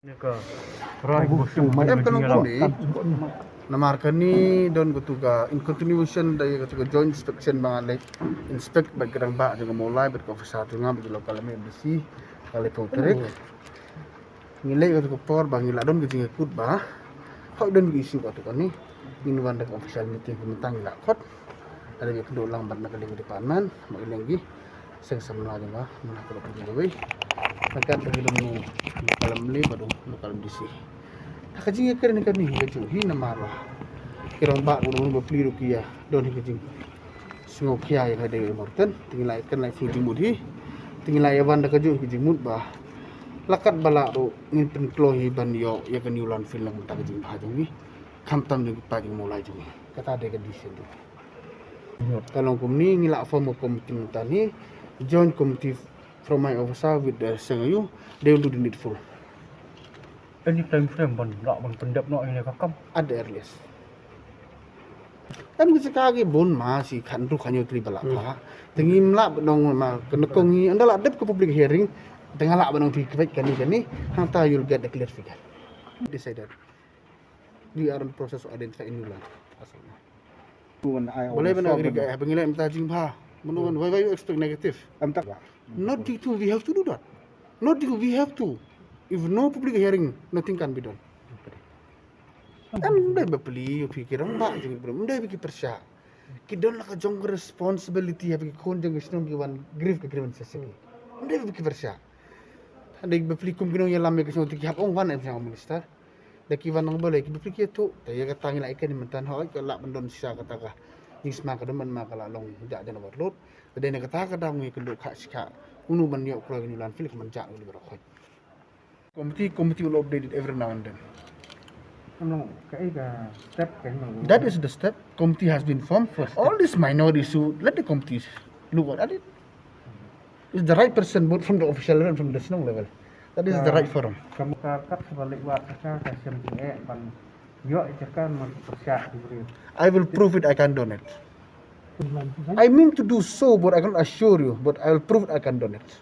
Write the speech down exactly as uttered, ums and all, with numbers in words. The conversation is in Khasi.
Em ka long kumne. Namar kane don katu ka in continuation da ïa katu ka joint inspection ba nga leit inspect bad ka rangbah jong ka Mawlai bad ka officer jong nga bad ka local M D C ka leit ka tarik. Ngi leit katu ka por ba ngi la don ka jingkut ba hoi don ka issue katu kane. Ngin wan da ka official meeting ka mynta ngi la khot. Ada ngi kynduh lang bad na ka liang department ma ka liang ki seng samla jong nga mynta ka dok jong ka wei. Ka kat ka dong local M L A bad local M D C. Ha ka jingïakren kane ka jong hi namar ba ki rangbah ba dong ba pli ruh ki ïa don hi ka jing sngewkhia ïa ka dei Morton. Te ngi la ïakren la ïa phi jingmut hi. Te ngi la ïa wan da ka jong hi ka jingmut ba la kat ba lah ruh ngin pynkloi hi ban ïoh ïa ka new landfill lang mynta ka jingbha jong ngi. Khamtam jong ki paid jong Mawlai jong ngi. Kata dei ka decision jong ngi. Ka long kumne ngi la form a committee mynta ne, joint committee from my officer with the S N U, they will do the needful. Any time frame ban lah ban pyndep noh ïa ka kam? At the earliest. Em ki jaka ki bun ma shi khan ru khan yu tri ba la pha. Te ngim lah ban ong ma kane ko ngi ynda la dep ka public hearing. Te nga lah ban ong phi kwet kane kane. Hangta you'll get the clear figure. Decided. We are in the process of identifying new land. Balei ban agree ka ba ngi leh mynta jingbha. Mano kan, why, why you expect negative? Not due to we have to do that. Not due to we have to. If no public hearing, nothing can be done. Em dei ba pli ïa phi ki rangbah jong ngi, em dei ba ki pyrshah. Ki don la ka jong ka responsibility ha ki khun jong ki shnong ki wan grieve ka grievances ki. Em dei ba ki pyrshah. Dei ba pli kum ki nongïalam ïa ki shnong te ki hap ong wan em shnong minister. Da ki wan nang balei ki ba pli ki tu. Te ïa kata ngi la ïa kane mynta hoi ka lah ban don shisha kata ka jingsma ka don ban ma ka la long jah jan warlot. Te dei na kata ka daw ngi kynduh kha shikha. Unu ban ïoh kloi ka new landfill ka man jah ngi ba khoi. Committee, committee will update it every now and then. Em long kaei ka step ka em long. That is the step. Committee has been formed. First step. All this minor issue, let the committee look at it. Is the right person, both from the official level and from the national level. That is the right forum. Ka, ka kat sa ba leh wat ka ka sem ki eh ban ïoh ïa ka man ka pyrshah ki briew. I will prove it, I can donate. I mean to do so, but I can assure you, but I will prove it, I can donate.